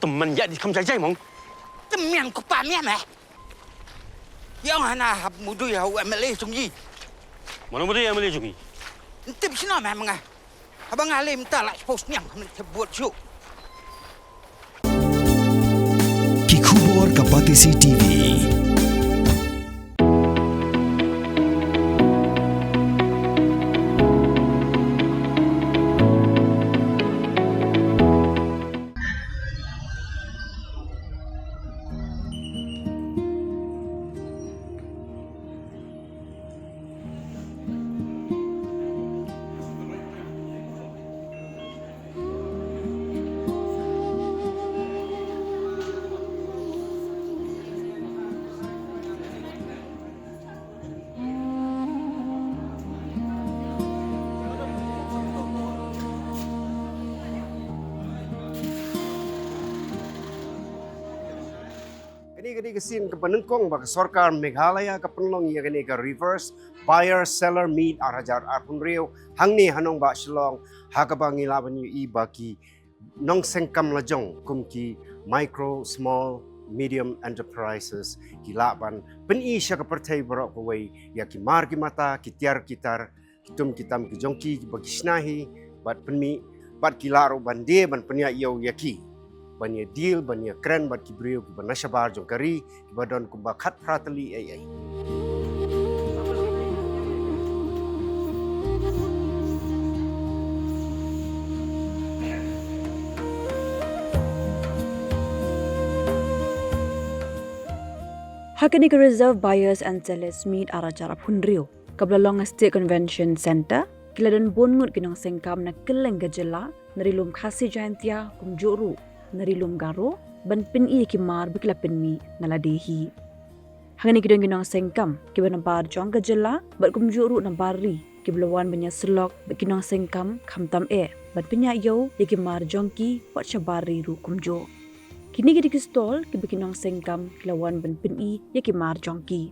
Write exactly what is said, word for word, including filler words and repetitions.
Tymmen ïa di kham jai jai mong. Tymmen ko pa mian eh. Ïa nga na hap mudui ha u M L A jong i. Mano mudui M L A jong i? Ntip sino meh menga. Haba nga lem ta la post niang men te buat ju. Ki khubor ka Batesi T V. Kane ka dei ka sien kaba nyngkong ba ka sorkar Meghalaya ka pynlong ïa kane ka Reverse Buyer Seller Meet ar hajar arphew hynriew hangne ha nongbah Shillong, ha kaba ngi lah ban ïohi ba ki nongsengkam lajong kum ki micro, small, medium enterprises ki lah ban pyni sha ka pyrthei baroh kawei ïa ki mar ki mata, ki tiar ki tar, ki tum ki tam ki jong ki kiba ki shna hi bad pynmih, bad ki lah ruh ban die ban pynïaid ïew ïa ki ban ïa deal, ban ïa kren bad ki briew kiba na shabar jong ka ri, kiba don kumba khatphra tylli ei ei. Ha kane ka Reserve Buyers and Sellers Meet ar hajar arphew hynriew, kaba la long ha State Convention Centre, ki la don bun ngut ki nongsengkam na kylleng ka jylla, na Ri Lum Khasi Jaintia kumjuh ruh na Ri Lum Garo, ban pyni ïa ki mar ba ki la pynmih na lade hi. Hangne ki don ki nongsengkam kiba na bar jong ka jylla bad kumjuh ruh na bar ri, kiba la wan ban ïasyllok bad ki nongsengkam khamtam eh ban pynïaid ïew ïa ki mar jong ki, wat sha bar ri ruh kumjuh. Kine ki dei ki stall kiba ki nongsengkam ki la wan ban pyni ïa ki mar jong ki.